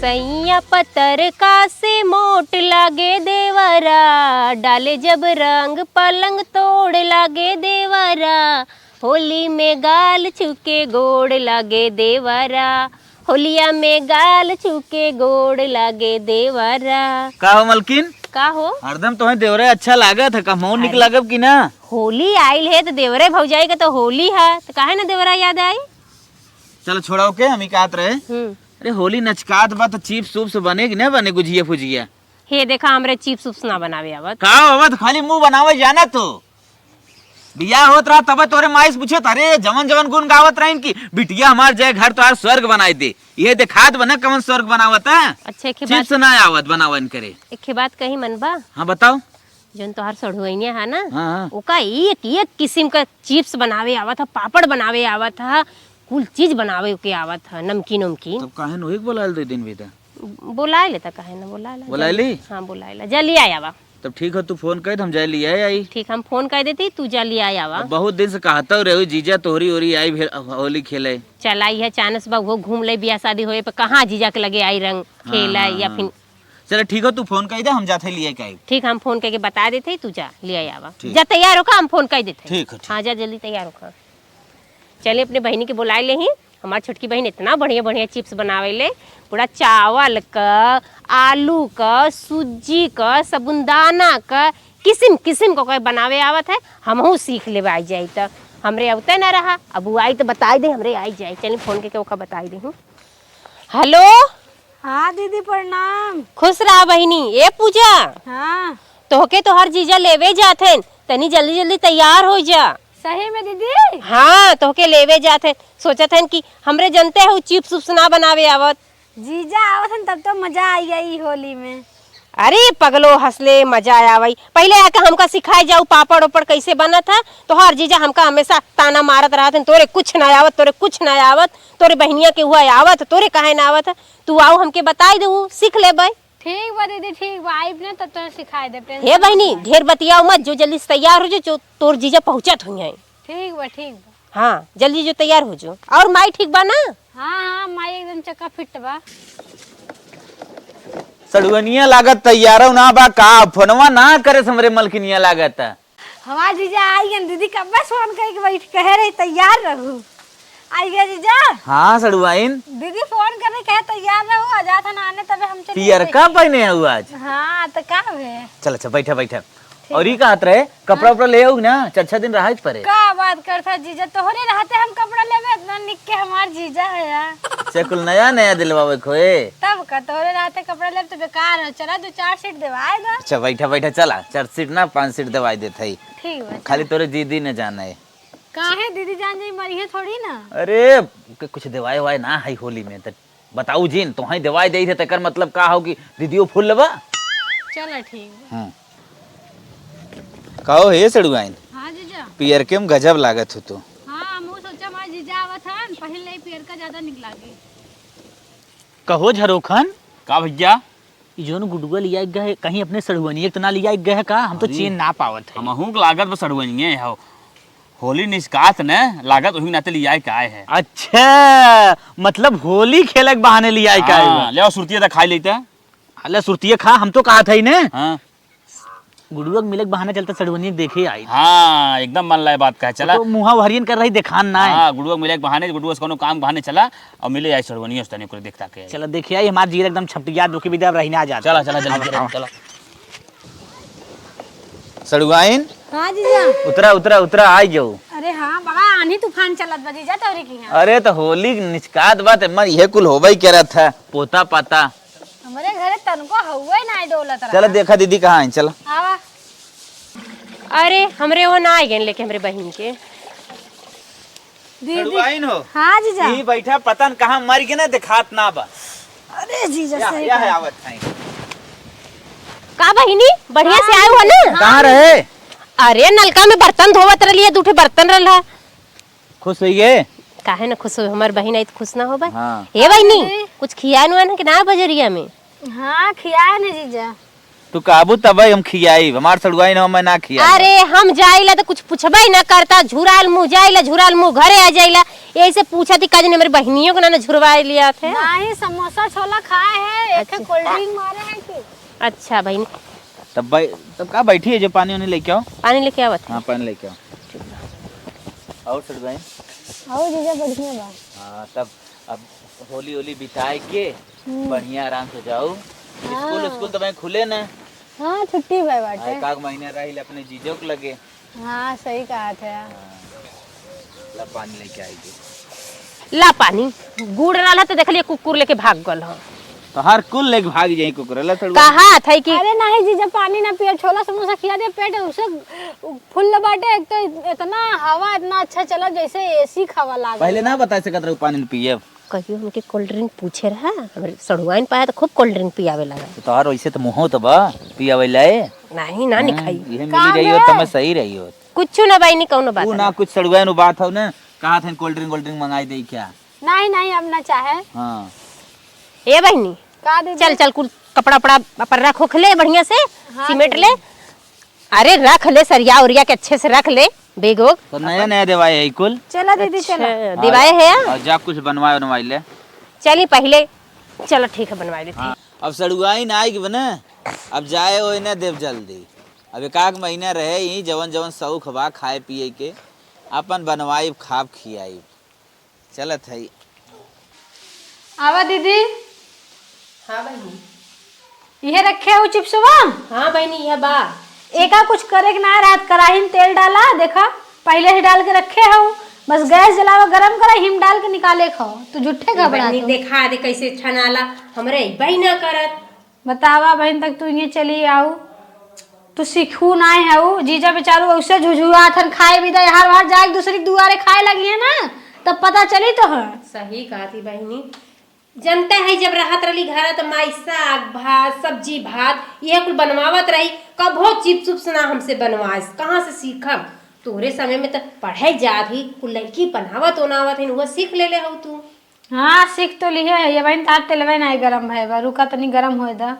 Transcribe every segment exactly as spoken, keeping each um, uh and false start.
सैया पतरका से मोट लागे देवरा, डाले जब रंग पलंग तोड़ लागे देवरा। होली में गाल छुके गोड़ लागे देवरा, होलिया में गाल छुके गोड़ लागे देवरा। का हो मलकिन? का हो? हरदम तोहे देवरे अच्छा लागत है, का मऊ निक अरे। लागब कि ना? होली आइल है तो देवरे भौजाई के तो होली है, तो काहे ना देवरा याद आई? चलो छोड़ाओ के, हम ही कहत रहे। हम्म। अरे होली नचकात बा तो चिप्स उप्स बने कि ना बने, गुजिया फुजिया? हे देखा, हमरे चिप्स उप्स ना बनावे आवत। का आवत? खाली मुंह बनावे जाना तो। बियाह होत रहा तब तोरे माई से पूछत, अरे जवन जवन गुण गावत रहिन कि बिटिया हमार जय घर तोहार स्वर्ग बनाई दे। ये देखात बना कवन स्वर्ग बनावत है? अच्छा, एक बात चिप्स ना आवत बनावन करे। एक बात कही मन बा? हाँ बताओ। जौन तोहार सढ़ुआइनिया है ना, हाँ, हाँ। ओका एक एक किस्म का चिप्स बनावे आवत है, पापड़ बनावे आवत है, कुल चीज बनावे ओके आवत है, नमकीन उमकीन। तब काहे न ओही के बोलाइल दे दिन बेटा? बोलाए लेता, काहे न बोलाए ला, बोलाए ली? हाँ, बोलाए ला, जा लिया आवा। तब ठीक है, तू फोन कर दे, हम जाए लिया आई। ठीक, हम फोन कर देती, तू जा लिया आवा। अब बहुत दिन से कहता रहे जीजा तोहरी ओरी आई फिर होली खेले। चला, यह चानस बा, वो घूम ले, बियाह शादी होए पे कहाँ जीजा के लगे आई रंग हाँ, खेला हाँ, या हाँ। फिर चलो ठीक हो, तू फोन कर दे, हम जाते लिए के आइब। ठीक, हम फोन करके बता देते ही, तू जा, ले आवा। ठीक। जा तैयार होखा, हम फोन कर देते हैं। ठीक हो, ठीक। हाँ, जा जल्दी तैयार होखा। चले अपने बहिनी के बुलाए ले ही। हमार छोटकी बहिन इतना बढ़िया बढ़िया चिप्स बनावे ले, पूरा चावल क, आलू क, सूजी क, साबुदाना क, किसिम किसिम क कोई बनावे आवत है। हमहू सीख लेबे आई जाई त। हमरे अवते न रहा, अब उ आई त बताई दे, हमरे आई जाई। चली फोन करके ओका बताई दे हूँ। हेलो। हाँ दीदी, प्रणाम। खुश रहा बहिनी। ए पूजा, हाँ। तोहके तोहर जीजा लेवे जात हैं, तनी जल्दी जल्दी तैयार हो जा। सही में दीदी? हाँ, तोहके लेवे जात हैं। सोचत हैं कि हमरे जनते हो चिप्स उप्स ना बनावे आवत। जीजा आवत हैं तब तो मजा आई गई होली में। अरे पगलो, हंसले मजा आवई। पहिले आके हमका सिखाए जाऊ पापड़ ओपड़ कैसे बनत है। तोहार जीजा हमका हमेशा ताना मारत रहत हैं, तोरे कुछ ना आवत, तोरे कुछ ना आवत, तोरे बहिनिया के हुआ आवत, तोरे काहे ना आवत है। तू आऊ हमके बताई देऊ, सीख लेबै। ठीक बा दीदी, ठीक बा, आइब ना तब तोरे सिखाए देब, tension हे बहिनी, मत ले। ढेर बतियाओ मत, जो जल्दी से तैयार हो जो, जो तोर जीजा पहुँचत हुई हैं। ठीक बा, ठीक बा। हाँ, जल्दी जो तैयार हो जो। और माई ठीक बा ना? हाँ, हाँ, माई एकदम चक्का फिट बा। सड़ुअनिया लागत तैयारो ना बा का? फोनवा ना करे हमरे मलकिनिया लागत। हमार जीजा आई गन दीदी, कब्बे फोन करके बैठ कहे रही तैयार रहू। आई गया जीजा। हाँ सड़ुआइन। दीदी फोन करे कहे तैयार रहू, आ जात हन आने तबे हम चले पियरका गए। पहिने हऊ आज। हाँ, तो का हुए? चल अच्छा, बैठा, बैठा। ठीक और ई बा। कहत रहे, कपड़ा हाँ? उपड़ा ले आऊ ना, चार छह दिन रहा इस परे। का बात करता जीजा, तोहरे रहते हम कपड़ा लेबे, इतना निक के हमार जीजा है यार। से कुल नया नया दिलवावे खोए। तब का, तोहरे रहते कपड़ा लेब तो बेकार है। चला दो चार सेट देवाए दो। अच्छा बैठा बैठा चला, चार सेट ना पाँच सेट देवाई देत है। ठीक बा, खाली चला। तोरे दीदी न जाने। काहे दीदी जान जाई, मरिहे थोड़ी ना। अरे, के कुछ देवाए वाए ना है होली में, त बताऊ जिन, तोहई देवाए देई थे, तेकर मतलब का हो कि दीदियो फूल लेबा? चला ठीक बा। हम्म। कहो हे सड़ुआइन, हाँ जीजा। पियरके में गजब लागत हो तू। हाँ, हमहू सोचा हमार जीजा आवत हन, पहिन ले पियरका ज्यादा निक लागी। कहो झरोखन। का भैया? ई जोन गुडुआ लिया गए, कहीं अपने सड़ुआनिया के तो ना लिया गए है का? हम तो अरे, चेन ना पावत है। हमहू के लागत बस सड़ुआनिये हो। होली निस्कात न लागत, वही नाते लियाए के आए है। अच्छा, मतलब होली खेले के बहाने लियाए के आए हाँ, हो। ले आओ सुरतिया तो खाई लेते हैं। अले सुरतिया खा, हम तो कहा था ही ने। हाँ। गुडुआ के मिले के बहाने चलते सड़ुआनिया के देखे आई। हाँ, एकदम मन लाए बात कहे, चला। तो मुहा हरियन कर रही देखान ना है। हाँ, गुडुआ के मिले के बहाने, गुडुआ से कोनो काम बहाने चला और मिले आई सड़ुआनिया से तनी ओकरे देखता के। चला देखे आई, हमार जीर एकदम छपटिया दुखी भी दे, अब रही ना जात। चला, चला, जल्दी हाँ, चला, हाँ। चला। सड़ुआइन? हाँ जीजा। उतरा, उतरा, उतरा, आ जाओ। अरे हाँ, बड़ा आंधी तूफान चलत बा जीजा तोहरी की यहाँ। अरे तो होली निचकात बा, ते मन इहे कुल होबे करत है, पोता पाता। हमरे घरे तनको हउवे ना डोलत रहा। चला देखा दीदी कहाँ है, चला। आवा। अरे, हमरे वो ना आ गए लेके हमरे बहिन के। दीदी। सड़ुआइन हो? हाँ जीजा। ई बैठा, पता न कहाँ मर गए ना, देखात ना बा। अरे जीजा, या, सही या है, कहा। आवत है। का बहिनी, बढ़िया से हाँ, आए हो ना? हाँ। कहाँ रहे? अरे, नलका में बर्तन धोवत रहली है, दू ठे बर्तन रहला। खुश होइए। काहे ना खुश हो, हमार बहिन आई तो खुश ना होबा? हाँ। ए बहिनी, अरे। कुछ खियान वान है कि ना बजरिया में? हाँ, खियान है जीजा। तू कहबू तबे हम खियाई, हमार सड़ुआइन हो, मैं ना खियाई। अरे हम जाइला तो कुछ पूछबे ना करता, झुराल मुँह जाइला, झुराल मुँह घरे आ जाइला। यही से पूछा थी, का जाने हमरी बहिनियों को ना, ना झुरवाए लिया थे। नाही, समोसा छोला खाए है, एक अच्छा। Cold drink मारे है कि? अच्छा बहिनी। तब बै-, तब का बैठी है, जो पानी उनी लेके आओ। पानी लेके आवत है। हाँ, पानी लेके आओ। और सड़ुआइन? और जीजा बढ़िया बा। हाँ, तब अब होली, होली बिताए के हम्म। बढ़िया आराम से जाओ। हाँ। स्कूल, स्कूल तो भाई खुले ना। हाँ, छुट्टी भय बाटे। हाँ, एक आध महीना रहिल अपने जीजो के लगे। हाँ, सही कहत है। हाँ। ला पानी लेके आई के। ला पानी। गुड़ रहल है तो देख लिए कुकुर लेके भाग गल हो। तो हर कुल लेके भाग जाई कुकुर। ला सड़ुआ। कहा था कि अरे नहीं जीजा, पानी ना पिया, छोला समोसा खिया दे, पेट उसे फुल बाटे। एक तो इतना हवा इतना अच्छा चला जैसे एसी हवा लागे। पहले ना बताए सकत रहू पानी न पिए। कहियो हमके cold drink पूछे रहा, हमरे सड़ुआइन पाया तो खूब cold drink पियावे लगा। तो तोहार वैसे तो मुँहो तो बा, पियावे लाए। नहीं, ना, नहीं हम्म, खाई। इहे का मिली रही हो, बे? तो मैं सही रही हो। कुछ ना बहिनी, कौनो बात तू ना। ना कुछ सड़ुआइन बात हो ना, कहा था cold drink, cold drink मंगाई दे क्या? नहीं, नहीं, अब ना चाहे। हाँ। ए बहिनी, का दीदी? चल, चल, कुल कपड़ा, उपड़ा अपन रख, होख ले बढ़िया से, हाँ, सिमेट दीदी। ले। अरे रख ले, सरिया उरिया के अच्छे से रख ले, बेग ओग। तो नया नया देवाए है कुल। चला दीदी, अच्छा, चला। देवाए है। और जा कुछ बनवाए बनवाई ले। चली पहले, चलो ठीक है, बनवाई लेती। हाँ, अब सड़ुआइन आई कि बने, अब जाए ओए न देव जल्दी। अब एक आध महीना रहे ही, जवन जवन शौक बा खाए पिए के, अपन बनवाई खाब खियाई। चलत हई। आवा दीदी। हाँ बहिनी। इहे रखे हो चिप्सवा? हाँ बहिनी, इहे बा। एका कुछ करे के ना रहत, कराही में तेल डाला, देखा, पहले से डाल के रखे हो, बस गैस जलावा, गरम करा, हिम डाल के निकाले खाओ, तू झूठे ए घबरा बहिनी, तो। देखा दे कैसे छनाला, हमरे अइबे ना करत। बतावा बहिन, तक तू इहें चली आऊ, तू सीखू नाय हऊ। जीजा बेचारू ओसे झुझुआत हन, खाए भी दे, हर बार जाए दूसरी के दुआरे खाए लगी है ना, तब पता चली तो है। सही कहती बहिनी, जनता है जब रहत रहली घर त माई साग भात सब्जी भात इहे कुल बनवावत रही, कभो चिप्स उप्स ना हमसे बनवाइस, कहाँ से सीखब? तोरे समय में त पढ़े जात ही, कुल लड़की बनावत ओनावत है, वो सीख ले ले हऊ तू। हाँ, सीख तो लिहे है, ये बहिन, तार तेलवे नाई गरम भए बा, रुका तनी गरम होए दा।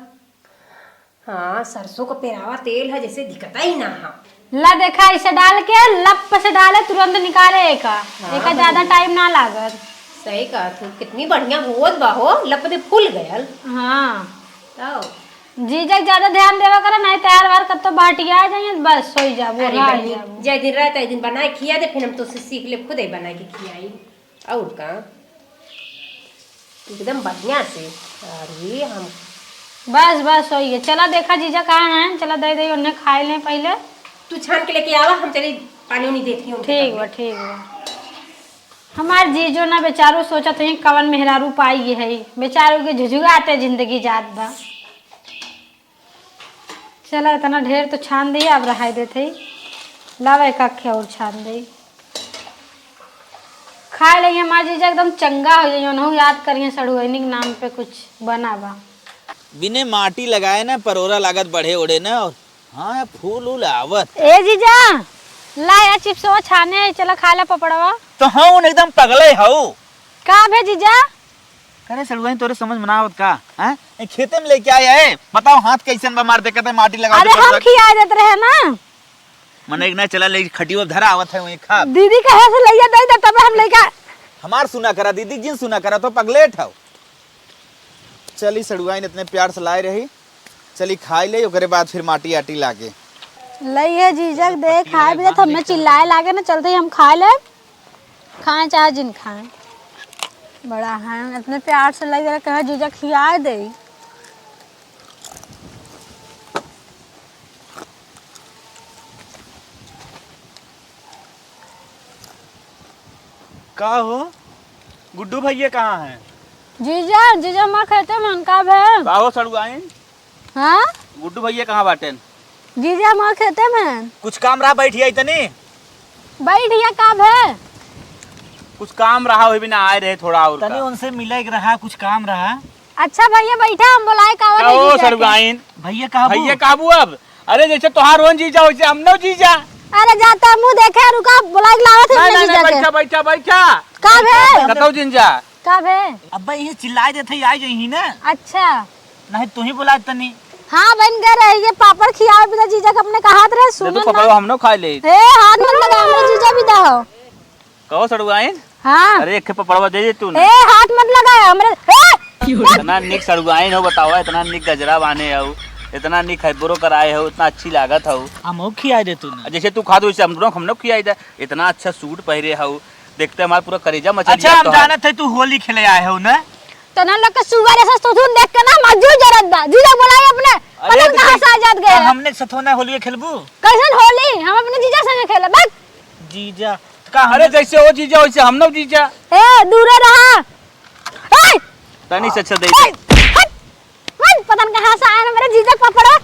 हाँ, सरसों का पेरावा तेल है, जैसे दिखता ही ना है। ला देखा, इसे डाल के लप से डाले, तुरंत निकाले एका, हाँ, एका ज्यादा बहिनी। Time ना लागत। सही कहत हो, कितनी बढ़िया होत बा हो, लप दे फूल गयल। हाँ। तो जीजा के ज्यादा ध्यान देवा करा, नहीं तैयार वार कब तो बाटिया आ जाइए, बस सोई जाबो, अरे बहिनी, जाबो। जय दिन रहता है, दिन बनाए खिया दे, फिर हम तो सीख ले, खुद ही बनाए के खियाई। और का? एकदम बढ़िया से। अरे हम बस, बस, होइए। चला देखा जीजा कहाँ हैं, चला दे दे, उन्हें खाए लें पहले। तू छान के लेके आवा, हम चली पानी उनी देती हूँ उनके ठीक बा, कमरे। ठीक बा। हमार जीजो ना बेचारू सोचत हैं कवन मेहरारू पाई है, बेचारू के झुझुआते जिंदगी जात बा। चला, इतना ढेर तो छान दिया, अब रहाई देते ही। लावा, एक आखे और छान दे। खाए ले हमार जीजा एकदम चंगा हो जाइए, उन्हों याद करिए सड़ुआइनी के नाम पे कुछ बना बा। बिने माटी लगाए ना परोरा लागत बढ़े ओढ़े ना, और हाँ, फूल उल आवत। ए जीजा, ला या चिप्सवा छाने, चला खा ला पपड़वा। तो हाँ, उन एकदम पगले हऊ। का भे जीजा? करे सड़ुआइन, तोरे समझ में ना आवत का? हैं? ए, खेते में लेके आया है, बताओ हाथ कैसन बा, मार देखत है, माटी लगा अरे के हम पटक। खिया देत रहे ना। मने एक ना चला ले खटियो धरा आवत है वहीं खा। दीदी कहे से लइया दे दे, तब हम लइका। हमार सुना करा दीदी, जिन सुना करा तो पगलेट हऊ। चली सड़ुआइन इतने प्यार से लाए रही, चली खाई ले, ओकरे बाद फिर माटी आटी लागे। लइहे जीजक दे, खाए भी दे, तो हमें चिल्लाए लागे ना, चलते ही हम खाए ले। खाएं चाहे जिन खाएं, बड़ा है, इतने प्यार से लग रहा, कहे जीजा खियाए दे। का हो, गुड्डू भैया कहाँ हैं? जीजा, जीजा हमार खेते में, का भे? का हो सड़ुआइन? हाँ? गुड्डू भैया कहाँ बाटेन? जीजा हमार खेते में। कुछ काम रहा, बैठ जाई तनी। बैठ जा, का भे? कुछ काम रहा, वही बिना आए रहे थोड़ा और तनी का। उनसे मिले के रहा, कुछ काम रहा। अच्छा भैया बैठा, हम बोलाए का का हो जाके। सड़ुआइन? भैया कहबू? भैया कहबू अब? अरे जैसे तोहार होन जीजा, वैसे हम नो जीजा। अरे जाता मुँह देखे, रुका, बोलाए के लावत है नहीं, अपने नहीं, जीजा नहीं, के। बैठा, बैठा, बैठा। का भे? कतौ जिन जा। का भे? अब्बा, इहे चिल्लाए देत हई, आ जइही ना। अच्छा। नहीं, तू ही बुला तनी। हाँ बहिन, गए रहे ये पापड़ खियावे बिदा जीजा के अपने कहत रहे, तो सुनन ना। पपड़वा हमनो खाइ ले। ए, हाथ मत लगा, हमरे जीजा बिदा हो। कहो सड़ुआइन। हाँ। अरे, एक ठे पपड़वा दे दे तू ना। ए, हाथ मत लगा, हमरे, ए! इतना निक सड़ुआइन हो, बतावा, इतना निक गजरा बाने हो, इतना निक eyebrow कराए हो, इतना अच्छी लागत हो। हमहू खियाइ दे तू ना। जैसे तू खात हो, वैसे हम लोग, हम लोग खियाइ दे। इतना अच्छा suit पहिरे हो, देखते हमार पूरा करेजा मचा अच्छा, दिया हम तोहार। जानत है तू होली खेले आए हो ना? तना लोग के सुअर ऐसा सुथुन देख के ना हमार जीव जरत बा। जीजा बोलाई अपने, अरे पता तो कहाँ से आ जात गए। हमने सथोना होली खेलबू? कैसन होली? हम अपने जीजा संगे खेलब, बस। जीजा, तो का अरे हमने जैसे वो जीजा वैसे हम ना जीजा। ए, दूरे रहा। ए! तनी से अच्छा दे। ए, हट! मन पता न कहाँ से आया ना मेरे जीजा के पपड़ा।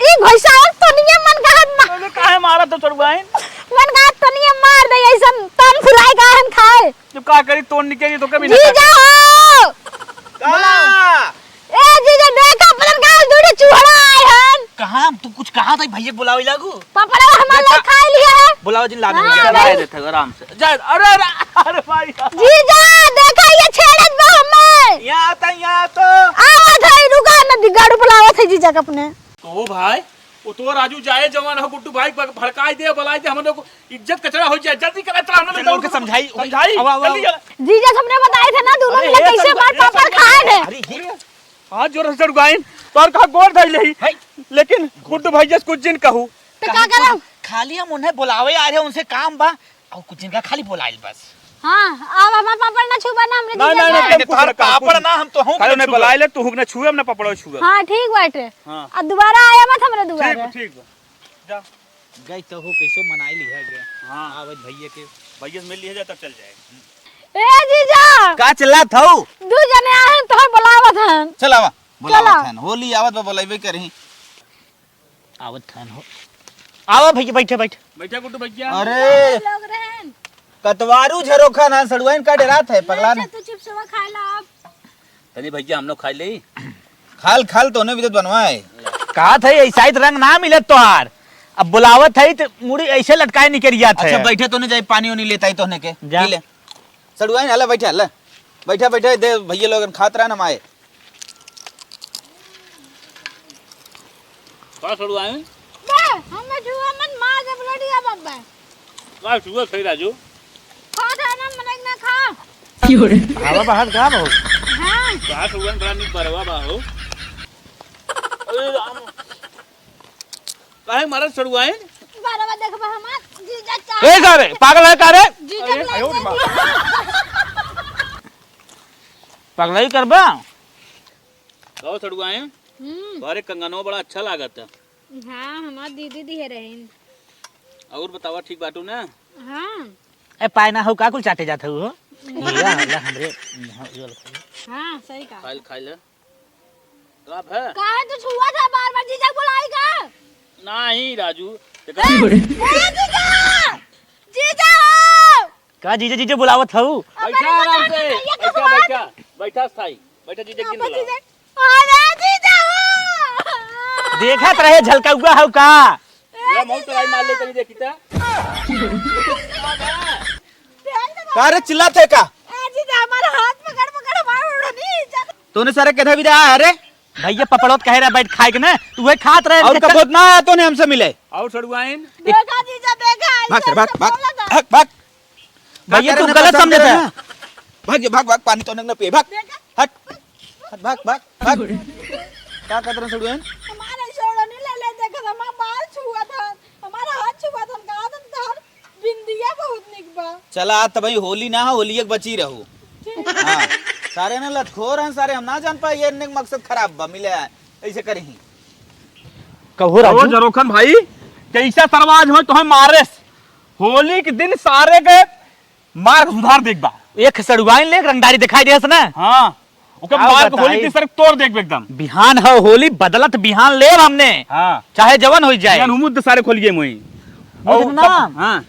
ई भैंसा है, तनिए मन कहत मा-, अरे काहे मारा तो चढ़ुआइन? मन कहत तनिए मार दे, ऐसन तन फुराए का हम खाए। जब का करी, तोड़ निकली तो कभी ना जीजा खाए। हो। का? ए जीजा, देखा पता न कहाँ से दूठे चूहड़ा आए हन। कहाँ? तू कुछ कहा था, भैया बुलावे लागू? पपड़ा हमार देखा। लोग खाए लिया है। बुलाओ जिन लादे हाँ, भैया। भाई। चलाए देते आराम से। जा, अरे, अरे, अरे भाई। जीजा, देखा ये छेड़त बा हमें। यहाँ आता, यहाँ तो। आवत है, रुका ना, दिगाड़ू बुलावत है जीजा के अपने। तो भाई, वो तो राजू जाए जवान हो, गुड्डू भाई भ-, भड़काई दे, बुलाई दे, हम लोग को इज्जत कचरा हो जाए। जल्दी करा, चला, हम लोग चल, दौड़ उनके के समझाई, समझाई, आवा, आवा, जल्दी आवा। चला। जीजा, हमने बताए थे ना, दोनों अरे, मिलके ये कैसे सब, बार ये पापड़ सब, खाए थे। अरे, ये पापड़ खाए। हाँ, जोर से चढ़ुआइन, तोर का गोड़ धइले ही। है। लेकिन गुड्डू भैया से कुछ जिन कहू। तो का करब? खाली हम उन्हें बुलावे आ रहे, उनसे काम बा। और कुछ जिनका खाली बुलाइल बस। हाँ, अब हमार पापड़ ना छुबा ना, हमरे नहीं, जीजा नहीं, का। नहीं, तोहर पापड़ ना, हम तो हूँ खाली उन्हें छुबा। बुलाइले, तू हुक ना छुए, अपना पापड़ छुए। हाँ, ठीक बाटे। हाँ। अब दोबारा आया मत हमरे ठीक दुआरे। बा, ठीक बा। जा। गई तो हो, कैसो मनाई लिहा गया। हाँ। आवत भैया के। भैया से मिल लिहा जाए, तब चल जाए। ए जीजा। का चिल्लात हऊ? दू जने आए हैं, तोहर बुलावत हन। चल आवा, बुलावत चला। हन। होली आवत बा, बुलाइबे करही। आवत हन हो। आवा भैया, बैठे, बैठे। बैठा गुड्डू भैया। अरे, लोग रहन। कतवारू झरोखा ना, सड़ुआइन का डेरात है, पगला ना। अच्छा, तू चिप्सवा खाए ला अब। तनी भैया, हम लोग खाई ले। खाल, खाल, तोने भी तो बनवाए। कहा था, ऐसा ही तो रंग ना मिलत तोहार। अब बुलावत है, तो मुड़ी ऐसे लटकाए निकल जात है। अच्छा, बैठे, तोने जाए, पानी उनी लेता ही तोने के। जा। पी ले। सड़ुआइन, हला बैठा, हला। बैठा, बैठा, दे, भैया लोगन खात रहन, हम आए। का सड़ुआइन? बे, हमें छुआ मत, मार दे bloody अब, अब बे। का छुआ सही राजू? खा था ना, मने ना खा। हवा बाहर का बहुत? हाँ। का सड़ुआइन बड़ा निक बरवा बा हो। अरे राम। काहे मारत सड़ुआइन? बरवा देखबा हमार, जीजा चाहे। ए, का रे? पागल है का रे? जीजा अरे, चाहे। आयो रे माँ। पगलाई करबा? कहो सड़ुआइन, हम्म। तोहरे कंगनवा बड़ा अच्छा लागत है। हाँ, हमार दीदी दिहे रहीन। और बतावा, ठीक बाटू ना? हाँ। ए, पाए ना हो, का कुल चाटे जात हो? हम्म। लिया, ला हमरे, हाँ, ये वाला खा ले। हाँ, सही कहा। खाइल, खाइल। का भे? काहे तू छुआ था बार-बार, जीजा बुलाई का? नहीं राजू, देखा ए, ए, जीजा! जीजा हो! का जीजा, जीजा बुलावत हऊ? बैठा आराम से, बैठा, बैठा, बैठा स्थाई, बैठा जीजा किन बुलावा। अरे जीजा हो! देखत रहे झलकौआ हऊ का? पूरा मौत तोराई मार ले तनी देखी ता। का रे चिल्लात है का? ए जीजा, हमारा हाथ पकड़ पकड़ हमारा ओढ़नी चल। तूने सारे केधा भी रहा है रे? भैया पपड़ोत कहे रहा बैठ खाए के ना, तू वही खात रहे और इनके कबोत ना आया तूने हमसे मिले। और सड़ुआइन? देखा जीजा, देखा, भाग रे, भाग, भाग, भाग, भाग। भैया, तू गलत समझत है। भाग, भाग, भाग, पानी तो न पिए, भाग। देखा। हट, हट, भाग, भाग, भाग। का कहत रहे सड़ुआइन? हमारे छोड़ो नहीं ले ले, देखा हमारा बाल छुआ था, हमारा हाथ छुआ था, कहा था, बिंदिया बहुत निक बा। चला, आज त भाई होली ना हो, होली एक बची रहू। ठीक। हाँ, सारे ना लतखोर हैं, सारे हम ना जान पाए, ये इनके मकसद खराब बा, मिले आए, ऐसे करी। कहो राजू। झरोखन भाई, कैसा सरवाज हो, तोहे मारे। होली के दिन सारे के मार सुधार देख बा। एक सड़ुआइन ले, एक रंगदारी दिखाई देस ना। हाँ। ओके का मार के होली बताई? दिन सर तोड़ देख एकदम। बिहान हो होली, बदलत बिहान लेब हमने। हाँ। चाहे जवन होई जाए। बिहान हुमुद सारे खोलिए मोई। और बदनाम। हाँ।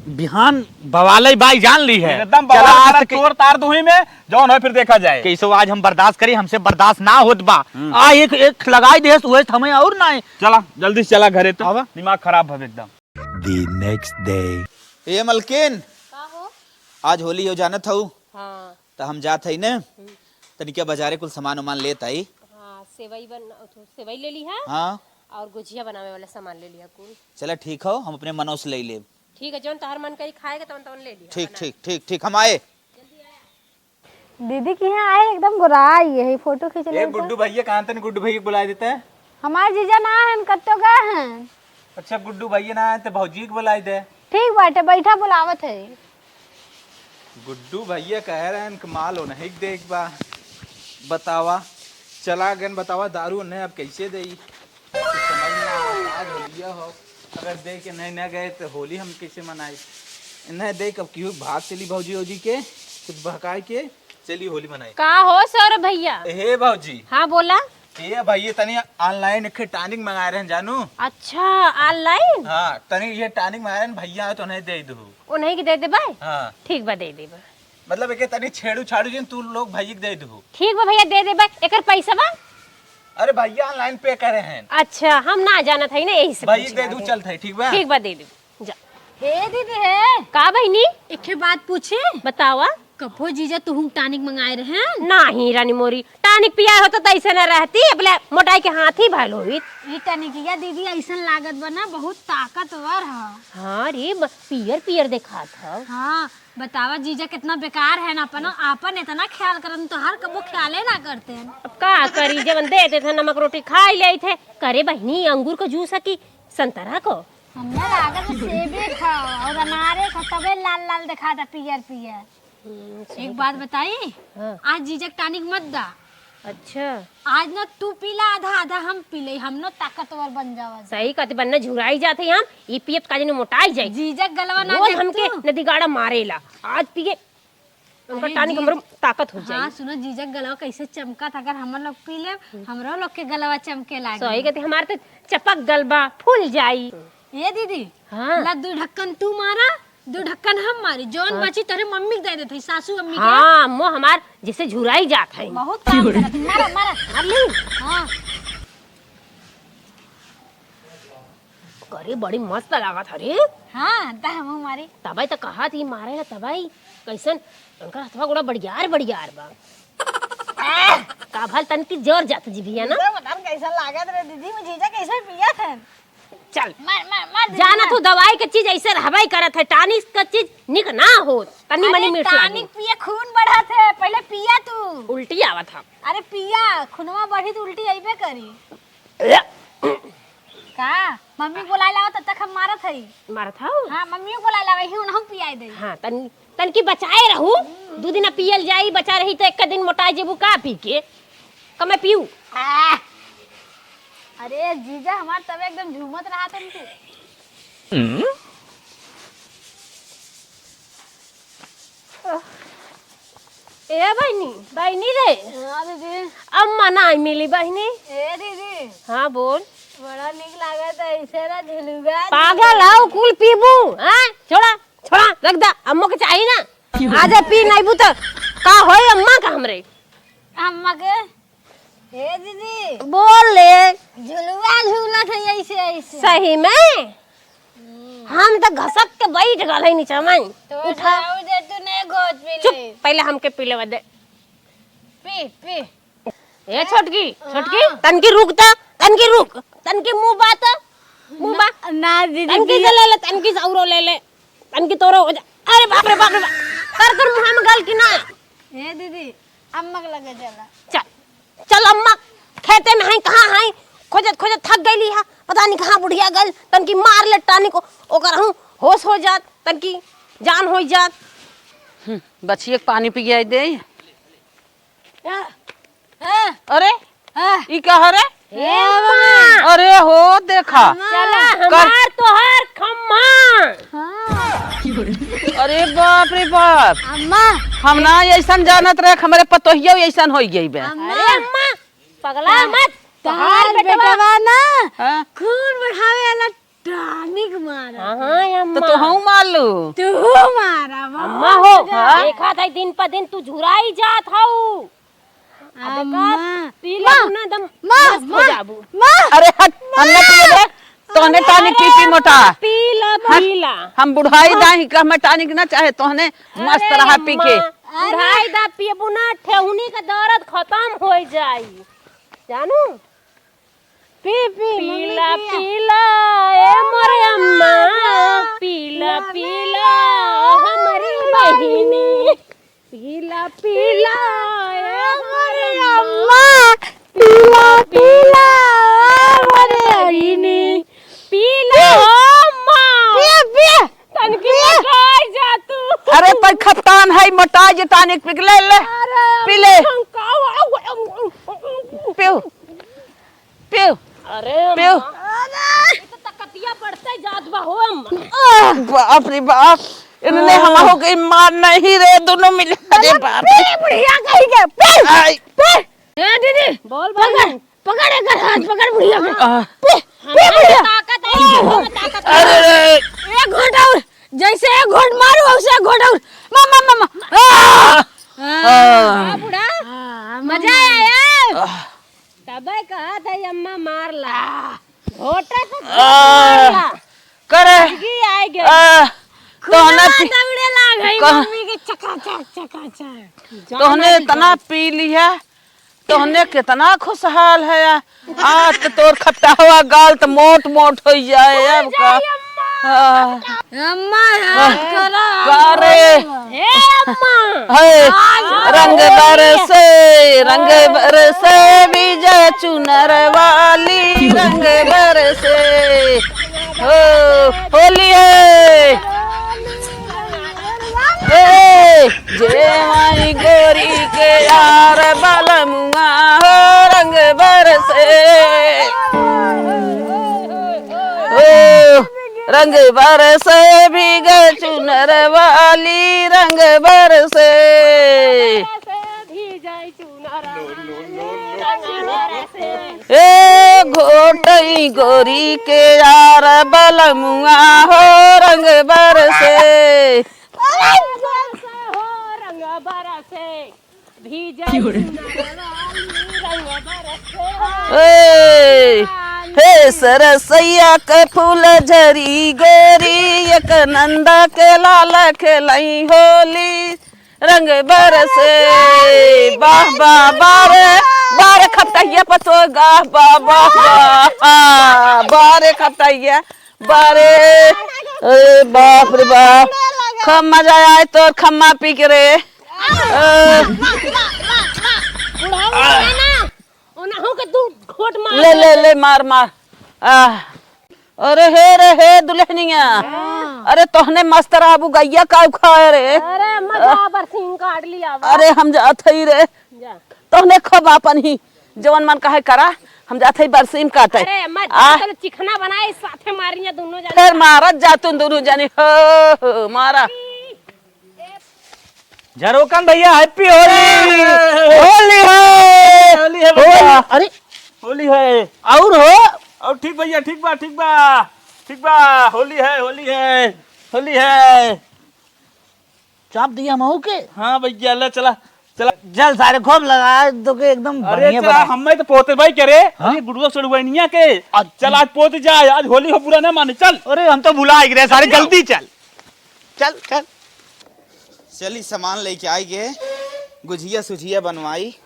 बिहान बवाले बाई जान ली है। एकदम चला बवाल आज सारा के तोड़ तार दुही में, जवन होई फिर देखा जाए। कैसो आज हम बर्दाश्त करी, हमसे बर्दाश्त ना होत बा। हम्म। आ एक, एक लगाई देस, उहे हमें और ना है। चला, जल्दी से चला घरे तो। आवा। दिमाग खराब भवे एकदम। The next day। ए मलकिन, का हो? आज होली हो जानत हऊ? हाँ। त हम जात हई ने, हम्म। तनिका बाजारे कुल सामान उमान लेत आई। हाँ, सेवई बन, अथु, सेवई ले लिहा। हाँ। और गुझिया बनावे वाला सामान ले लिहा कुल। चला ठीक हो, हम अपने मनों से ले लेब। ठीक है, जौन तोहर मन करी खाए के, तवन तवन ले लिहा, ठीक, बना। ठीक, ठीक, ठीक, हम आए। दीदी के यहाँ आए, एकदम गोराई है, फोटो खींच ए, लेते। गुड्डू भैया कहाँ तनी, गुड्डू भैया के बुलाए देते हैं। हमार जीजा ना है, कत्तो गए हैं। अच्छा, गुड्डू भैया ना आए तो भौजी के बुलाए दे। ठीक बाटे, बैठा, बुलावत है। गुड्डू भैया कह रहे हैं कि माल उन्हीं के देख बा। बतावा, चला गन, बतावा, दारू उन्हें अब कैसे देई? कुछ समझ में आवत, आज होलिया हो, अगर दे के नहीं न गए तो होली हम कैसे मनाई? नहीं दे, अब क्यों भाग चली भौजी, भौजी के खुद बहकाए के चली होली मनाई। का हो सौरभ भैया? हे भौजी। हाँ, बोला। ए भैया, तनी online एक ठे tonic मंगाए रहन जानू। अच्छा, online? हाँ, तनी ये tonic मंगाए रहन, भैया आए तो उन्हें दे दू। उन्हीं के दे देबे? हाँ। ठीक बा, दे देबे। मतलब एके तनी छेड़ू छाड़ू जिन तू लोग भैया के दे दू। ठीक बा भैया, दे देबे। एकर पैसा बा? अरे भैया online pay करे हैं। अच्छा, हम ना जानत है ना, यही से भैया पूछ दे दू, लागे। चलत है, ठीक बा? ठीक बा, दे देबे। जा। हे दीदी हे। का बहिनी? एक ठे बात पूछी? बतावा। कबो जीजा तुहूँ tonic मंगाए रहे? नाही रानी मोरी, tonic पिया होता तो ऐसे न रहती, अपने मोटाई के हाथ ही भल होइत। ई टनिकिया दीदी ऐसन लागत बा ना, बहुत ताकतवर ह। हाँ रे, ब-, पियर पियर देखात ह। हाँ, बतावा जीजा कितना बेकार है ना, अपन, अपन इतना ख्याल करन, तोहार कबो ख्याले ना करते हैं। अब का करी, जवन दे देते नमक रोटी खाई लेइत है। करे बहिनी, अंगूर को जूस है कि संतरा को? हमरा लागत है सेबे खाओ और अनारे खाओ, तबे लाल लाल देखाता, पियर पियर। हम्म, सही एक बात बताई, हाँ। आज जीजा के tonic मत दा। अच्छा। आज ना तू पीला आधा आधा हम पी ले, हम ना ताकतवर बन जावा। सही कहते, बन्ना झुराई जाते हम, ई पियत का जने मोटाई जाए। जीजा के गलवा ना रोज देख हमके तू। नदीगाड़ा मारेला, आज पिए उनका अरे tonic जी। हमरो ताकत हो जाए। हाँ, सुनो, जीजा के गलवा कैसे चमका था, अगर हमर लोग पी ले, हमरो लोग के गलवा चमके लागे। सही कहते, हमार तो चपक गलबा फूल जाई। ये दीदी, हाँ। ला दू ढक्कन तू मारा, दू ढक्कन हम मारी, जौन हाँ। बची तोरे मम्मी के दे देते, सासू अम्मी के। हाँ, अम्मो हमार जैसे झुराई जात है। बहुत काम करत, मारा, मारा। मार ली? हाँ। करे बड़ी मस्त लागत हरे। हाँ, त हमहू मारी। तबई त कहत ही मारे ना तबई, कैसन उनकर हथवा गोड़ा बड़ियार बड़ियार बा। का भल तनकी जोर जात जिभिया ना। तो बता कैसा लागत रे दीदी, वो जीजा कैसे पिया था? चल। मार, मार, मार दीदी, जाना मार। तू दवाई के चीज ऐसे रहबई करत है, tonic के चीज निक ना हो, तनी अरे, मनी मीठ लागे। Tonic पिए, खून बढ़त है, पहले पिया तू। उल्टी आवत है। अरे पिया, खूनवा बढ़ी तो उल्टी अइबे करी। का? मम्मी के बोलाए लावा, तब तक हम मारत हई। मारत हऊ? हाँ, मम्मी के बोलाए लावा, ही उनहु पियाए दे। हाँ, तन, तनकी बचाए रहू। दू दिन पियल जाई, बचा रही तो एक दिन मोटाए जेबू का पी के? कमे पीऊ। आ! अरे जीजा हमार तब एकदम झूमत रहा तनकी। ए बहिनी, बहिनी रे। हाँ दीदी। अम्मा नाहीं मिली बहिनी। ए दीदी। हाँ बोल। बड़ा नीक लागत है ऐसे ना झुलुआ। पागल हऊ, कुल पीबू, हाँ? छोड़ा, छोड़ा, रख दा, अम्मा के चाही ना। आज पी नाहीं बू तो का होई अम्मा का हमरे? अम्मा के हे दीदी। बोल ले। झुलुआ झूलत है ऐसे, ऐसे। सही में? हम्म। हम तो घसक के बैठ गल है नीचे में। तो उठा। जाऊ दे, तू नहीं घोट पी चुप, ले। पहले हमके पी लेवा दे। P, P. ए छोटकी, छोटकी, हाँ। तनकी रुक त, तनकी रुक, तनकी मुँह बा त, मुँह बा। ना, ना दीदी, तनकी दीदी। से ले ले, तनकी से औरो ले ले, तनकी तोरो हो जा। अरे बाप रे, बाप रे, बाप। कर, कर मुँह में गल की ना। हे दीदी, अम्मा के लगे चला। चल, चल अम्मा, खेते में हई, कहाँ हई? खोजत, खोजत थक गइली हा। पता नहीं कहाँ बुढ़िया गइल। तनकी मार ले tonic, ओकर हूँ होश हो जात, तनकी जान हो जात। हम्म, बछिए के पानी पियाई दे। हाँ। अरे, हाँ। ई का हरे? हे अम्मा। अरे हो, देखा। चला, कर- हमार तोहार खम्मा। हाँ। अरे बाप रे बाप। अम्मा। हम ना ऐसन जानत रहे, हमरे पतोहिया ऐसन होई गई बे। अम्मा। अरे अम्मा, पगला मत। तोहार तोहार बेटवा बेटवा ना, हाँ। खून बढ़ावे वाला tonic मारा। हाँ, हाँ, तो अम्मा। तोहू मार लू। तू मारा, अम्मा हो, हाँ। देखा था दिन पर दिन तू झुराई जात हऊ। अब अम्मा। देखा, पी ले माँ, तू ना एकदम माँ, मस्त हो माँ, जाबू। माँ। अरे हट, हम ना पिए रे। तोहने अरे tonic पी पी मोटा। पी ला, हट, पी ला। हम बुढ़ाई हाँ। दाही का हमें tonic ना चाहे, तोहने मस्त अरे रहा पी के। अम्मा, बुढ़ाई दा पियबू ना, ठेहुनी का दर्द खत्म हो जाई। जानू? पी, पी, मम्मी, पीला, पिया। पीला, ए मोरे अम्मा, पीला, पीला, हमरी बहिनी। पीला, पीला, ए मोरे अम्मा, पीला, पीला, ए मोरे बहिनी। पीला, ओ अम्मा। पिया, पिया। तनकी पिया। मोटाई जा तू। अरे, तै खपतान है, मोटाई जे tonic पी के ले, ले। अरे, पी ले। हम का हुआ? पियो। पियो। अरे पियो। अम्मा, ये तो तकतिया बढ़ते जात बा हो अम्मा। बाप रे बाप, इनने हाँ। हमहू के मार नहीं रे, दोनों मिले। अरे बाप रे। पी बुढ़िया कहीं के, पी, आई। पी। ए दीदी, बोल पकड़, भाई। पकड़ एकर हाथ, पकड़ बुढ़िया के। आ। पी, पी हमें बुढ़िया। ताकत है, हमें ताकत है। अरे रे। एक घोट और, जैसे एक घोट मारू, वैसे एक घोट और। मा, मा, मा, मा। आ। आ। आ, बूढ़ा, हाँ, मजा आया? आ। तबे कहत है अम्मा मार ला। घोटा से आ, मार ला। करे। आगे आए गए। आ, खुला तोहने पी-, दौड़े लाग है कह- मम्मी के चकाचक, चकाचक। तोहने जान इतना पी लिया, तोहने कितना खुशहाल है। आज तो तोर खपटावा गाल तो मोट मोट हो जाए। अब का? जाए अम्मा। हाँ। अम्मा, याद करा। का रे? हे अम्मा। हे, आज रंग बरसे, रंग बरसे, भीजे चुनर वाली, रंग बरसे। हो, होली है। हे, जे माई गोरी के यार बलमुआ हो, रंग बरसे। हो, रंग बरसे भीगे चुनर वाली, रंग बरसे। ए घोटई गोरी के यार बलमुआ हो, रंग बरसे। ए, हे सरसैया के फूल झरी गोरी, एक नंदा के लाल खेलई होली, रंग बरसे। वाह, वाह, वाह रे, वाह रे खपटहिया पतोह, वाह, वाह, वाह, वाह, वाह रे खपटहिया। बारे, अरे बाप रे बाप, खूब मजा आए तोर खम्मा पी के रे। अ, बुढ़ऊ है ना, ओनहु के दू घोट मार ले, ले, दे। ले, मार, मार। आ, अरे हे रे हे दुल्हनिया, हाँ। अरे तोहने मस्तर आबू गैया का उखाए रे। अरे मजा बरसीम काट लिया बा। अरे हम जात हई रे। जा। तोहने खूब आपन ही जवन मन कहे करा, हम जात हई बरसीम काटे। अरे, मैं आ? चलो चिखना बनाए, साथे मारिया दोनों जने। फिर मारत जा तुम दोनों जने, हो, हो, मारा। झरोकन भैया, happy होली। होली है। होली है भैया। होली, अरे। होली है। और हो? और ठीक भैया, ठीक बा, ठीक बा। ठीक बा, होली है, होली है, होली है। चाप दिया महू के? हाँ भैया, ले चला, चला। चल सारे खूब लगा दो के एकदम अरे बढ़िया चला, बना। हमें तो पोते भाई करे। हाँ? अरे गुडुआ सड़ुआइनिया के। अच्छा। चल आज पोत जाए, आज होली हो, बुरा ना माने, चल। अरे हम तो भुला ही गए सारे, चलो। जल्दी चल। चल, चल। चली सामान लेके आई गे, गुझिया सुझिया बनवाई।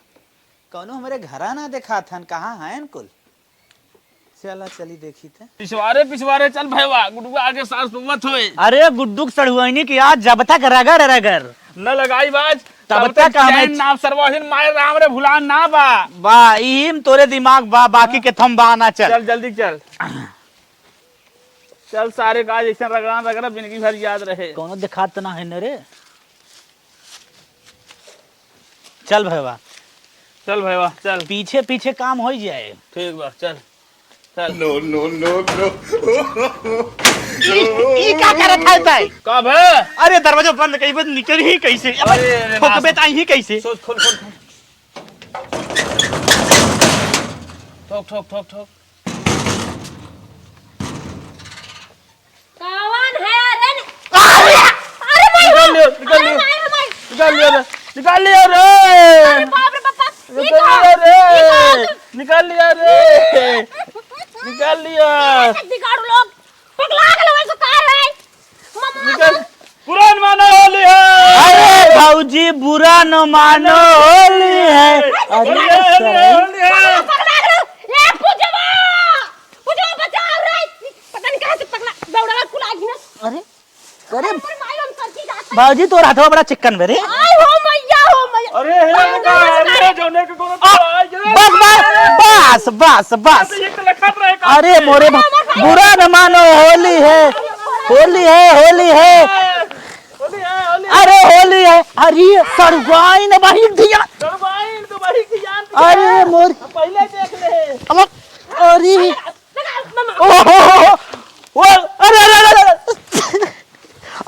कौनो हमरे घरा ना देखात हन, कहाँ हैं कुल? चला, चली देखी त। पिछवारे, पिछवारे चल भैया, गुडुआ आगे सास रोवत होए। अरे गुड्डू के सड़ुआइनी की आज जब तक रगड़ रगड़। न लगाई बाज, तब तब तक तक हमें चैन ना सरवाहिन माए राम रे भुलान ना बा। बा, इही में तोरे दिमाग बा, बाकी के थम बा ना चल। चल जल्दी चल। चल सारे का आज ऐसा रगड़ान रगड़ा जिंदगी भर याद रहे। कौनो देखात ना है न रे। चल भैया। चल भैया, चल। पीछे पीछे काम हो जाए। ठीक बा, चल। चल। No, no, no, no। ई, ई का करत है तै? का भे? अरे दरवाजा बंद कई बंद निकल ही कैसे? अबे अरे, अरे, ठोकबे ना। ताई ही कैसे? सोच, खोल, खोल, खोल। ठोक, ठोक, ठोक, ठोक। कौन है रे? अरे, अरे माई हो! निकाल लियो, निकाल अरे लियो। माई हो, माई! निकाल लियो रे, निकाल लियो रे। अरे बाप रे बाप, ये निकाल कौन? लियो रे। ये कौन? निकाल लियो रे। निकाल लियो। ऐसे बिगाड़ू लोग, पगला गए वैसे कार है। मामा, निकाल। मामा। पुरान मानो होली है। अरे भौजी, बुरा न मानो, होली है। अरे होली है, होली है, सर। होली है। पगला, पगला। बाबूजी, तोर हथवा बड़ा चिक्कन बे रे। आय हो मैया, हो मैया। अरे, हे, बाबा, अरे, अरे। जौने के कोनो आ, तो आय रे। बस, बस, बस, बस, बस। अरे, एक तो लखत रहे का? अरे, मोरे बा-, बुरा न मानो, होली है, होली है, होली है। होली है, होली है। अरे, होली है। अरे, सड़ुआइन बहिक दिया। सड़ुआइन तो बहिक दिया। अरे, मोर। पहिले देख ले। अब, अरे। ओहो, ओ, अरे, अरे, अरे, अरे।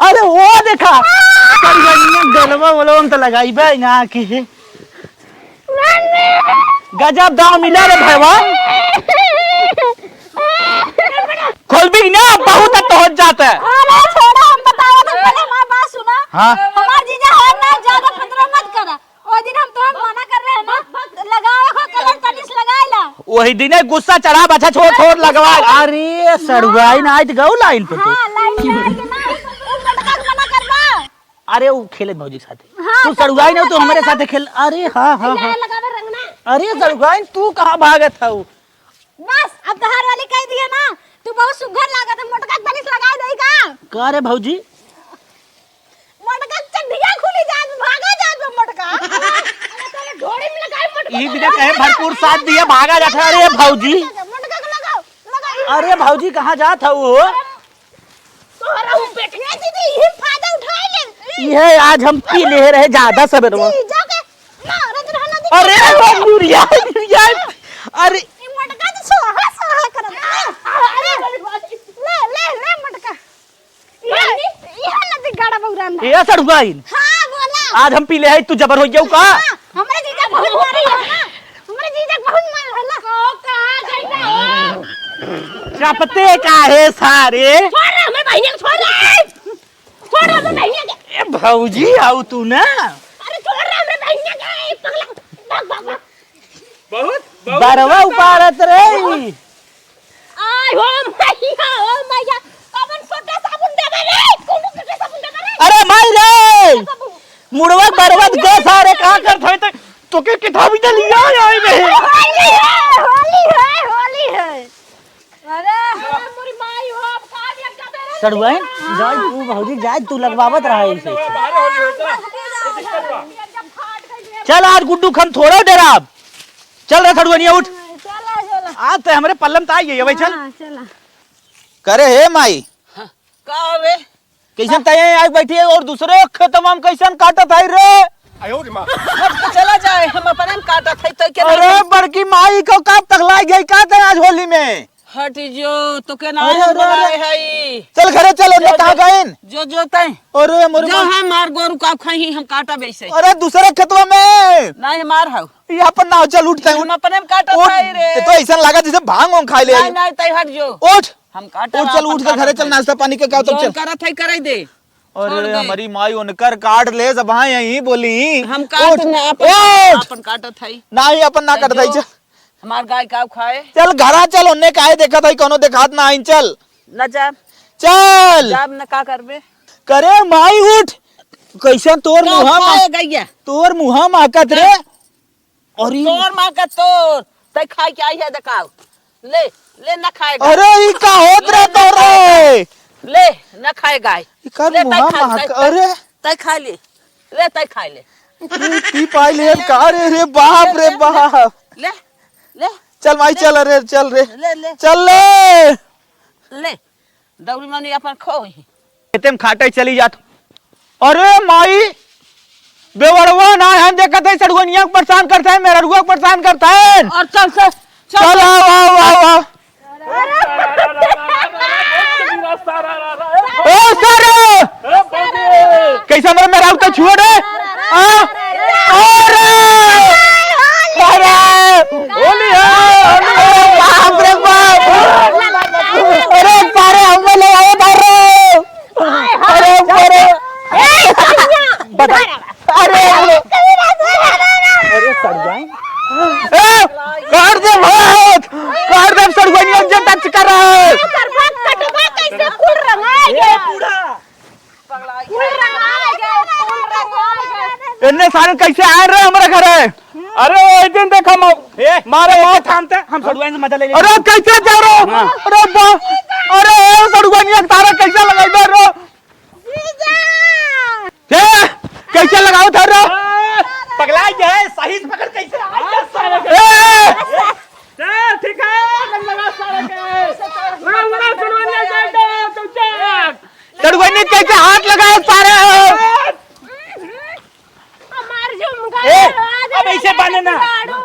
अरे, वो देखा। करिया गलवा वाला हम तो लगाई बे ना की। गजब दाव मिला रे भैया। खोलबी ना, बहुत तो हो जाता है। अरे, छोड़ा, हम बतावा तो पहले हमार बात सुना। हाँ। हमार जीजा है ना, ज्यादा फतरा मत करा। ओ दिन हम तोहन मना कर रहे हैं ना, लगावे को कलर तनिस लगाए ला। वही दिने गुस्सा चढ़ा, बच्चा छोड़, छोड़, लगवा। अरे, सड़ुआइन, आज गऊ लाइन पे तू। हाँ, लाइन पे आए के ना, तू मटका के मना करबा। अरे, वो खेले भौजी के साथे। हाँ, तू तो सड़ुआइन हो, तू मटका हमरे लगा। साथे खेल। अरे, हाँ, हाँ, हाँ। लगावे रंगना। अरे, सड़ुआइन, तू कहाँ भागत हऊ? बस, अब तोहार वाली कह दिया ना, तू बहुत सुघर लागत है, मोटका तनिस लगाए दई का? का रे भौजी? मोटका चड्ढिया खुली जात, भागा जात बा मोटका। अरे तोरे ढोड़ी में लगाई मोटका। ई बिना कहे भरपूर साथ दिया, भागा जात है। अरे भौजी। मोटका के लगाओ, लगाओ। अरे भौजी, कहाँ जात है वो? तोहरा उ पेटिया दीदी, इही फायदा उठाए ले। इहे आज हम पी ले रहे ज्यादा सबेरवा। जी, जाके मारत रहना दीदी। अरे वो मुरिया, मुरिया। अरे ई मोटका तो सोहा, सोहा करत है। अरे ले, ले, ले मोटका। ये, ये नदी गाड़ा बौरान है। ए सड़ुआइन। हाँ, बोला। आज हम पी ले है, तू जबर हो गया का? हाँ, हमरे जीजा बहुत मारी है ना। हमरे जीजा बहुत मार है ना। ओ, कहाँ गई ना हो? चपते का है सारे? छोड़ रे, हमरे बहिनिया को छोड़ रे। छोड़ रे, हमरे बहिनिया के। ए भौजी, आओ तू ना। अरे छोड़ रे, हमरे बहिनिया के, ए पगला। भाग, भाग, भाग। बहुत, बहुत बरवा ज्यादा। उपाड़त रही। आय हो मैया, हो मैया, कवन सोटा साबुन देबे रे? कौन सोटा साबुन देबे रे? अरे माई रे! साबुन। मुड़वा बरवत गो सारे, का करत है त तोके किताबी त लिया आई बे। होली है, होली है, होली है। अरे, अरे मोरी माई हो, अब का दिया का दे रे? सड़ुआइन, जाए तू भौजी, जाए तू लगवावत रहा है इसे। चल आज गुड्डू खन थोड़ा डराब। चल रे सड़ुअनिया, उठ। चला, चला। आज ते हमरे पल्लम त आई गई, अबे चल। हाँ, चला। करे हे माई। हाँ, का हवे? कैसन तय आग बैठी है और दूसरे खेतवा में कैसन काटत है रे? हट के चला जाए, हम अपने में काटत है, तो क्या अरे नहीं? बड़की माई को का पगलाई गई का ते आज होली में? हट जो, तो के अरे, नाम अरे, अरे। बनाए है। चल घरे चल, ओने जो, कहाँ जो, गइन? जो, जो तय। अरे, मोरे जो माँ। हमार गोरू का खाई, हम काटा बेचे। अरे, दूसरे खेतवा में। नहीं, हमार हौ। ये अपन नाव चल, उठ तय, हम उठ। अपने में काटत उठ। है रे। ये तो ऐसा लगा जैसे भांग वांग खा ले नहीं, आई। नहीं, तय हट जो। उठ। हम काटत उठ, चल, अपन उठ के घरे काटत चल, है। नाश्ता पानी के का तो जौन चल। करत है, करे दे। छोड़ अरे, दे। हमारी माई उनकर काट ले, सब हाँ यही बोली। हम काट उठ, ना, अपन, उठ। अपन काटत है। नहीं, अपन ना नहीं, काटत है, जो। चल। हमार गाय काव खाए? चल घरा चल, ओन्ने काहे देखत हई, कौनो देखात ना हई, चल। ना जाब। चल। जाब ना, का करबे? करे माई उठ, कैसन तोर का मुहा मा-, खाए गैया? तोर मुहा माकत रे। अरे। तोर माकत तोर, तै खाए के आई है देखाव। ले, ले ना खाएगा। अरे ई का होत रे तोर रे? ले ना खाएगा। ई का ले, तै मुहा खा, माक-, तै, तै, अरे। तै खा ले। ले, तै खाए ले। तू पी पाई ले, का रे, रे बाप रे ले, बाप। ले, ले। चल माई, ले। चल रे, चल रे। ले, ले। चल ले। ले। दौड़ी मौनी अपन खो ही। खेते में खाटे चली जात। अरे माई, बेवड़वा ना है, देखत है, सड़ुआनिया के परेशान करता है, मेहररुआ के परेशान करता है। और चल, चल, चल, चल, आओ, आओ, आओ, आओ। ए, सारे! कैसे हमरे मेहरारू तो छुए रे? आ? अरे! अरे! होली है, होली है। बाप रे बाप! अरे, सारे हम ले आए बाहर। अरे, अरे! बता। अरे, अरे। अरे, सड़ुआइन। ए, काट दे भाई। काट दे सड़ुआइन, ये टच कर रहा है। कटवा, कटवा कैसे फूल रंगाए गए? फूल रंगाए गए, फूल रंगाए गए। इन्ने सारे कैसे आए रहे हमारे घर है? अरे, वो दिन देखा मा-, ए, मारे ए, मार। थामते, हम सड़ुआइन से मजा ले लेंगे। अरे, कैसे जा रहे हो? हाँ। अरे, बा-, अरे, ए, सड़ुआइन, ये तारा कैसे लगाई दे रहे हो? जीजा! कैसे लगाओ था रे? पगला गया है, सही से पकड़, कैसे आ गया सारे के? ए! चल, ठीक है, लगा, लगा सारे के। लगा, लगा, सड़वनिया जाएगा, चल, चल। सड़वनी कैसे हाथ लगाए सारे? हमार झुमका ए, दरवाजे अब ऐसे लगा बांधे ना। दारू।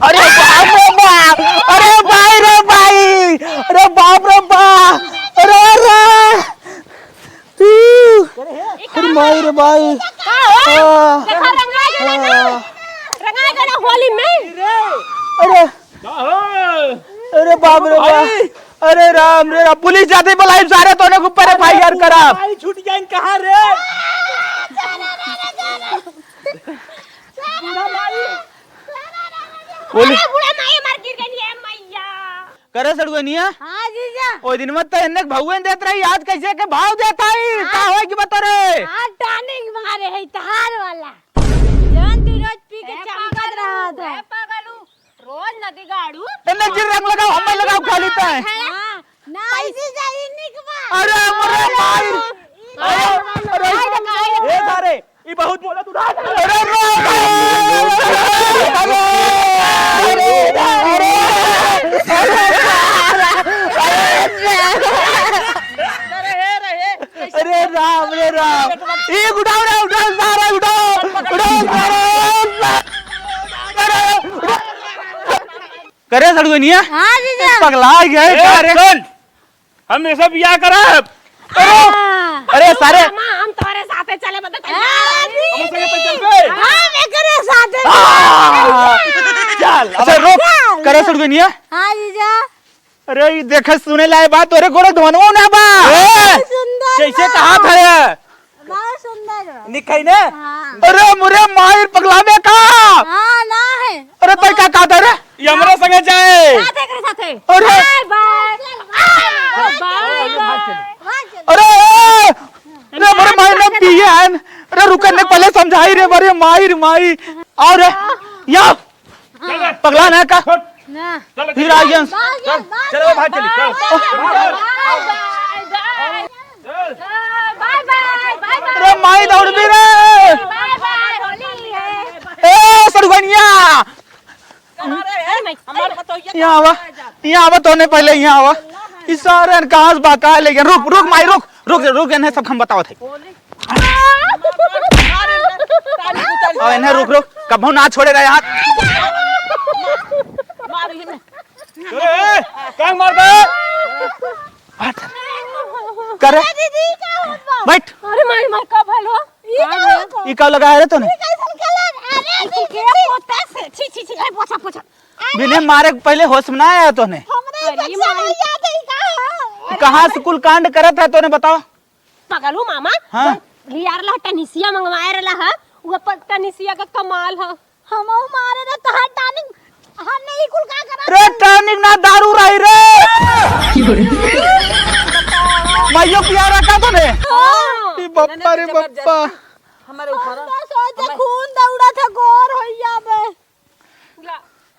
अरे बाप रे बाप, अरे भाई रे भाई, अरे बाप रे बाप, अरे, अरे। ई का अरे माई रे माई। का हो? आ। देखा, रंगा गया ना। आ। रंगा गया ना होली में। अरे, का हो? अरे बाप रे बाप। भाई। अरे राम रे राम, पुलिस जाते बुलाई सारे, तोने के ऊपर एफ आई आर करा। भाई छूट जाइन कहाँ रे? बूढ़ा माई। बोली। अरे बूढ़ा माई, मार गिर गई है मैया। करे सड़ुआनिया? हाँ जीजा। ओ दिन में तो इन्ने भौवे देत रही, आज कैसे के भाव देत आई? हाँ। का होई कि बता रे? हाँ, टॉनिक मारे है, तहार वाला। जौन तू रोज पी के ए चमकत पागलू, रहत है। ए पागलू, रोज नदी गाड़ू। इन्ने जिन रंग लगाओ, हमें लगाओ खाली तय। हाँ, ना, पैसे चाहिए निकमा। अरे, मरे माई। अरे, अरे, ए सारे, ई बहुत बोला तू। अरे, रो, अरे, अरे, अरे, अरे, अरे, राम रे राम, ई उठाओ रे, उठाओ सारा, उठाओ, उठाओ सारा, अरे, उठाओ। करे सड़ुआनिया? हाँ जीजा। पगला गया है ए, का रे? सुन, हम ऐसा बियाह करब। अरे, हाँ। अरे सारे। मामा, हम तोरे साथे चले बता। हाँ, हम संगे तो चलबे। हाँ, एकरे साथे। आ, चल, अच्छा, रुक। चल। करे सड़ुआनिया? हाँ जीजा। अरे, ई देखे सुने लाए बात, तोरे गोड़े धोनवा ना बा। ए, बहुत सुंदर जैसे बा। कहा था ये। बहुत सुंदर बा। निक है ना? हाँ। अरे, मुरे माई पगला में का? हाँ, ना है। अरे, तै का कहता रे? ये हमरे संगे जाए। साथे करे साथे। अरे। Bye bye. Bye bye. अरे, अरे, अरे, माई ने पिए हैं। अरे, रुके ने पहले समझाई रे, अरे, माई रे, माई। और या पगला ना का? ना। फिर आ गया। चलो, भाग चली, चलो। Bye bye, bye bye. अरे माई दौड़ भी रे। बाय बाय, होली है। ए, सड़ुआनिया। अरे, ए, हमार पतोहिया यहाँ आवा, यहाँ आवा, तोने पहले यहाँ आवा। ई सारे कहाँ से बहका ले गए? रुक, रुक माई, रुक, रुक, रुक, इन्हें सब हम बतावत है। अब इन्हें रुक, रुक, कभो ना छोड़े रहे हाथ। ए, ए, काहे मार दे? बैठ। करे? ए, दीदी, का होत बा? बैठ। अरे माई, माई, का भलो? ई का होत बा? ई का लगा है रे तोने? ई कैसन कलर? अरे, ई दीदी, के होता से? छी, छी, छी, ए, पोछा, पोछा। बिने मारे के पहले होश में ना आया तोने? हमरे अरे बच्चा माई। नहीं याद है, का हो? कहाँ से कुल कांड करत है तोने बताओ? पगलू मामा, हाँ। यार ला टनिसिया मंगवाए रहला ह, वो प-, टनिसिया का कमाल ह। हमहू मारे रहे तोहार टॉनिक, हमने ई कुल का करा? रे टॉनिक ना दारू रही रे। माइयो पिया रहा का तोने? हाँ। ई बप्पा रे बप्पा। हमारे ऊपर हम तो सोचे खून दौड़ा था गोर होइया में।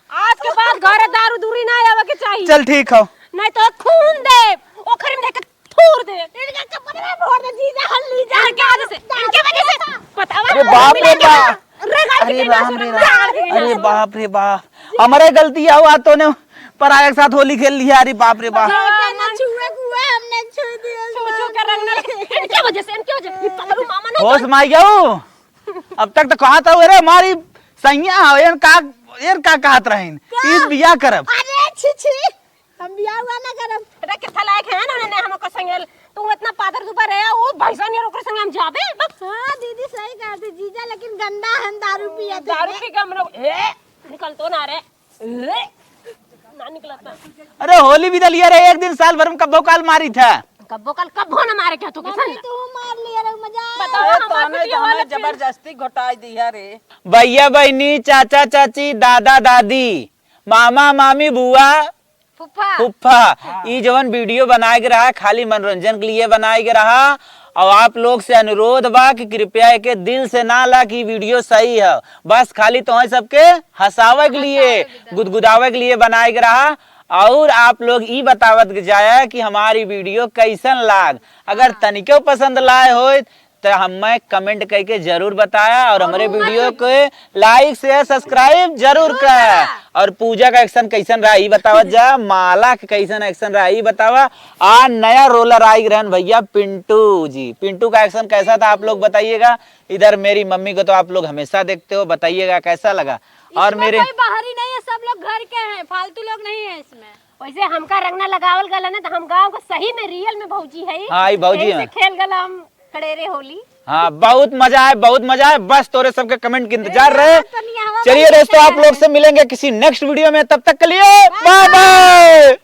आज के बाद घरे दारू दूरी ना आवे के चाहिए। चल ठीक हो। नहीं तो खून दे, ओखरी में देख के थूर दे। इनका कपड़ा में भर दे, जीजा हल्ली जा। इनके वजह से, इनके वजह से। बतावा। अरे बाप रे बाप। अरे राम रे राम। अरे बाप रे बाप। हमारे गलती आओ, आज तोने पराया के साथ होली खेल लिया। अरे बाप रे बाप। हमने छुए कुए, हमने छू दिया। छू छू के रंग ना। इनके वजह से, इनके वजह से। ये पगलू मामा ना होश में आ गया हूँ। अब तक तो कहा था, अरे मारी सैया हो, एन का, एन का कहत रहीन? का? तीज बियाह करब। अरे छी छी, हम बियाह हुआ ना करब। अरे कितना लायक है ना, उन्होंने हमको संगे, तू इतना पातर दुबर है, वो भैंसा नहीं ओकरे संगे हम जाबे, बस। हाँ दीदी सही कहते जीजा, लेकिन गंदा है, दारू पिया थे। दारू पी के हम लोग, ए, निकल तो ना रे। ले, ना निकलत ना। अरे होली भी तो लिया रहे एक दिन, साल भर में कब्बो काल मारी था। कब्बो काल कब्बो ना मारे क्या तो किसन? मम्मी, तू मार लिया रे, मजाक। बताओ, ए, हमार तोने बेटी तो हमार हमें जबरदस्ती घोटाई दिया रे। भैया बहनी, चाचा चाची, दादा दादी, मामा मामी, बुआ फुफ्फा। फुफ्फा, हाँ। ई जवन वीडियो बनाए के रहा, खाली मनोरंजन के लिए बनाए के रहा। और आप लोग से अनुरोध बा कि कृपया एके दिल से ना ला कि वीडियो सही है, बस खाली तोहरे सबके हंसावे के लिए, हंसावे के लिए। गुदगुदावे के लिए बनाए के रहा। और आप लोग ई बतावत के जाया कि हमारी वीडियो कैसन लाग। अगर हाँ। तनिको पसंद लाए होय तो हमें कमेंट करके जरूर बताया और हमारे वीडियो को लाइक शेयर सब्सक्राइब जरूर करा। और पूजा का एक्शन कैसन रहा ई बतावत जा, माला के कैसन एक्शन रहा ई बतावा। आ नया रोलर आई रहन भैया पिंटू जी, पिंटू का एक्शन कैसा था आप लोग बताइएगा। इधर मेरी मम्मी को तो आप लोग हमेशा देखते हो, बताइएगा कैसा लगा। और इसमें मेरे कोई बाहरी नहीं है, सब लोग घर के हैं, फालतू लोग नहीं है इसमें। वैसे हमका रंग ना लगावल गल है ना, तो हम गाँव का सही में रियल में भौजी है। हाँ, ई भौजी यही से है। खेल गल हम खड़ेरे होली। हाँ, बहुत मजा आए, बहुत मजा आए। बस तोरे सबके कमेंट के इंतजार रहे। चलिए दोस्तों, आप लोग से मिलेंगे किसी नेक्स्ट वीडियो में, तब तक के लिए बाय बाय।